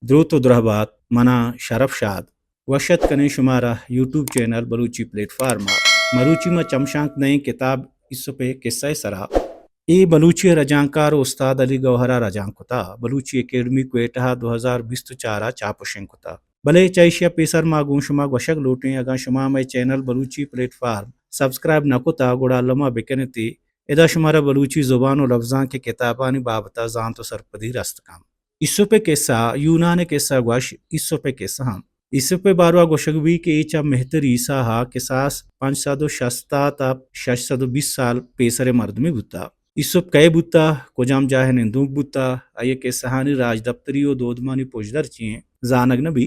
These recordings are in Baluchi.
دروت و درہبات، منا شرف شاد۔ وش اتک کنیں شمارا YouTube channel Balochi plate form ء۔ مروچی ما چمشانک دئیں کتاب ایسپ ء قصہ ء سرا۔ اے بلوچی ء رجانکار و استاد علی گوہر ء رجانک کتا۔ بلوچی اکیڈمی کوئٹہ ء دو ہزار بیست و چار ء چاپ و شنگ کتا۔ بلے چہ ایشی ء پیسر ما گوں شما گوشگ لوٹیں، اگاں شما مئے چینل بلوچی پلیٹ فارم سبسکرائب نہ کتا، گڑا الما بکنتی۔ ادا شمارا بلوچی زبان و لبزانک ء کتابانی بابت ء زانت و سرپدی رست کنت۔ ایسپ ء قصہ یونان ء قصہ گوش ایسپ ء قصہ ہم۔ ایسپ ء باروا گوشگ بی کہ اے چہ مہتر عیسی ء کساس پنچ سد و شست تا شش سد و بیست سال پیسر ء مردمے بوتا۔ ایسپ کئے بوتا، کجام جاہ ء نندوک بوتا، آئی ء قصہانی راجدپتری و دودمانی پژدر چی انت، زانگ نہ بی۔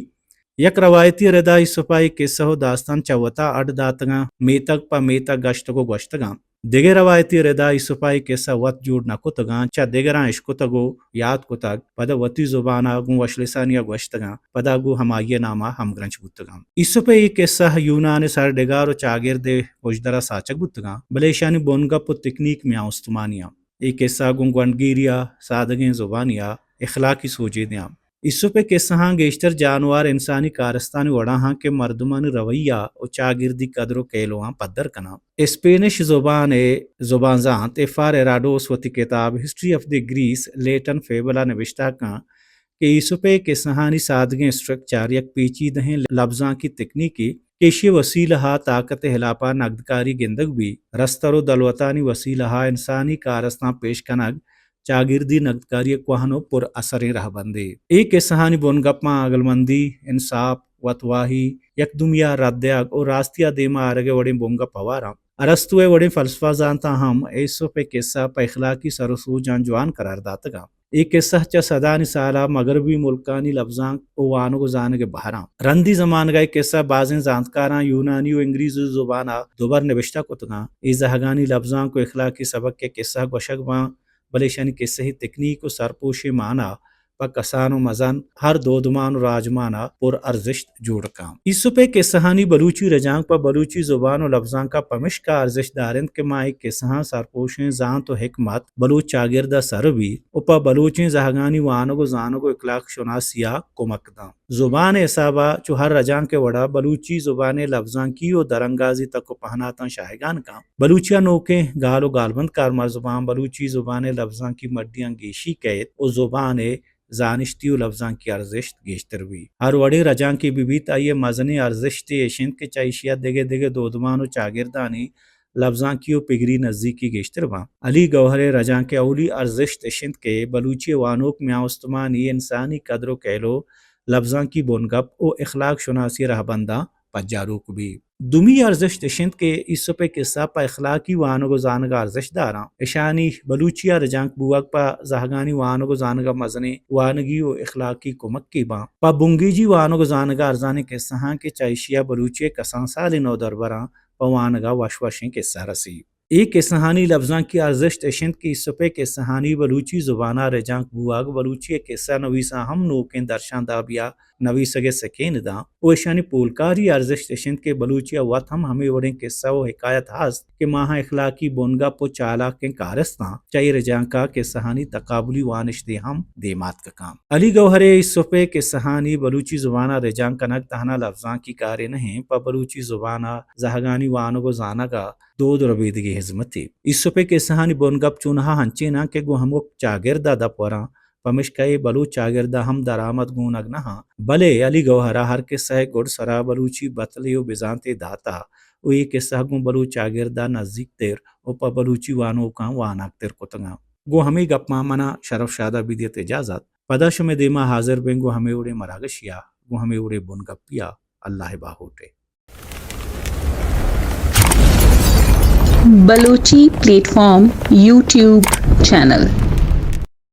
یک روایتی ردا ایسپ ء اے قصہ و داستان چہ وتا اڈ داتگاں، میتگ پہ میتگ گشتگ و گوشتگاں۔ دگہ روایتی ردا ایسپ ء اے قصہ وت جوڑ نہ کتگاں، چہ دگراں اشکتگ و یات کتگ، پدا وتی زبان ء گوں وشلسانی ء گوشتگاں، پدا گوں ہمائی ء نام ء ہمگرنچ بوتگاں۔ ایسپ ء اے قصہ یونان ء سرڈگار و چاگرد ء پژدر ء ساچگ بوتگاں، بلے ایشانی بنگپ و تکنیک میان استمانی آں۔ اے قصہ گوں گونڈگیری ء سادگیں زبانی ء اخلاقی سوجے دیاں۔ ایسپ ء قصہاں گیشتر جانوار انسانی کارستانی وڑا ہاں کہ مردمانی رویہ و چاگردی قدر و کیلواں پدر کناں۔ اسپینش زبان ء زبان زانت ایف آر ایراڈوس وتی کتاب ہسٹری آف دی گریس لیٹن فیبل ء نبشتہ کن کہ ایسپ ء قصہانی سادگیں اسٹرکچر یک پیچیدہیں لبزانکی تکنیکی کہ ایشی وسیلہ ء طاقت ء ہلاپ ء نگدکاری گندگ بی، رستر و دلوتانی وسیلہ ء انسانی کارستاں پیش کنگ چاگردی نگدکاری ء کوہن و پر اثریں رہبندے۔ اے قصہانی بنگپاں عقلمندی، انصاف، وتواہی، یک دومی ء رد دیگ و راستی ء دیما آرگ ء وڑیں بنگپ ہوار انت۔ ارسطو ء وڑیں فلسفہ زانتاں ہم ایسپ ء قصہ پہ اخلاقی سر و سوجاں جوان قرار داتگ انت۔ اے قصہ چہ سدانی سال ء مغربی ملکانی لبزانک و وانگ و زانگ ء بہر انت۔ رندی زمانگ ء اے قصہ بازیں زانتکاراں یونانی و انگریزی زبان ء دوبر نبشتہ کتگ انت۔ اے زہگانی لبزانک و اخلاقی سبک ء قصہ گوشگ باں، بلے ایشانی قصہی تکنیک و سرپوشی مانا پہ کسان و مزن ہر دودمان و راجمان ء پر ارزشت جوڑ کن۔ ایسپ ء قصہانی بلوچی رجانک پہ بلوچی زبان و لبزانک ء پمشکا ارزشت دار انت کہ ماں اے قصہاں سرپوشیں زانت و حکمت بلوچ چاگرد ء سر بی و پہ بلوچیں زہگانی وانگ و زانگ و اخلاق شناسی ء کمک داں۔ زبان ء حساب ء چو ہر رجانک ء وڑا بلوچی زبان ء لبزانکی و درانگازی تک و پہناتاں شاہگان کن۔ بلوچی ء نوکیں گال و گالبند کارمرز باں۔ بلوچی زبان ء لبزانکی مڈیاں گیشی کئیت و زبان ء زانشتی و لبزانکی ارزشت گیشتر بی۔ ہر وڑیں رجانکے بہ بیت، آئی ء مزنیں ارزشتے اش انت کہ چہ ایشی ء دگہ دگہ دودمان و چاگردانی لبزانکی و پگری نزیکی گیشتر باں۔ علی گوہر ء رجانک ء اولی ارزشت اش انت کہ بلوچی ء وانوک میان استمانی انسانی قدر و کیل و لبزانکی بنگپ و اخلاق شناسی رہبنداں پجاروک بی۔ دومی ارزشت اش انت کہ ایسپ ء قصہ پہ اخلاقی وانگ و زانگ ء ارزشت داراں۔ اشانی بلوچی ء رجانک بوگ پہ زہگانی وانگ و زانگ ء مزنیں وانگی و اخلاقی کمکے باں۔ پہ بنگیجی وانگ و زانگ ء ارزانیں قصہاں کہ چہ ایشی ء بلوچی ء کسان سالیں نودربراں پہ وانگ ء وش وشیں قصہ رسی۔ اے قصہانی لبزانکی ارزشت اش انت کہ ایسپ ء قصہانی بلوچی زبان ء رجانک بوگ بلوچی ء قصہ نویساں ہم نوکیں درشاندابی ء نویسگ ء سکین داں و ایشانی پولکاری ارزشت اش انت کہ بلوچی ء وت ہم ہمے وڑیں قصہ و حکایت ہست کہ ماہاں اخلاقی بنگپ و چالاکیں کارستاں چہ اے رجانک ء قصہانی تقابلی وانشتے ہم دیماتک کاں۔ علی گوہر ء ایسپ ء قصہانی بلوچی زبان ء رجانک کنگ تہنا لبزانکی کارے نہ انت، پہ بلوچی زبان ء زہگانی وانگ و زانگ ء دود و ربیدگی ہزمتے۔ ایسپ ء قصہانی بنگپ چونہا ہنچیناں کہ گوں ہمک چاگرد ء دپ وراں، پمشکہ اے بلوچ چاگرد ء ہم درآمد گونگ نہ آں، بلے علی گوہر ء ہر قصہ ء گڈ سرا بلوچی بتلے و بزانتے داتا و اے قصہ گوں بلوچ چاگرد ء نزیک تر و پہ بلوچی وانوکاں واناک تر کتگاں۔ گوں ہمے گپاں منا شرف شاد ء بدیت اجازت۔ پدا شمئے دیما حاضر بیں گوں ہمے وڑیں مراگشیا، گوں ہمے وڑیں بنگپیا۔ اللہ ء باہوٹ ء۔ Balochi plate form YouTube channel.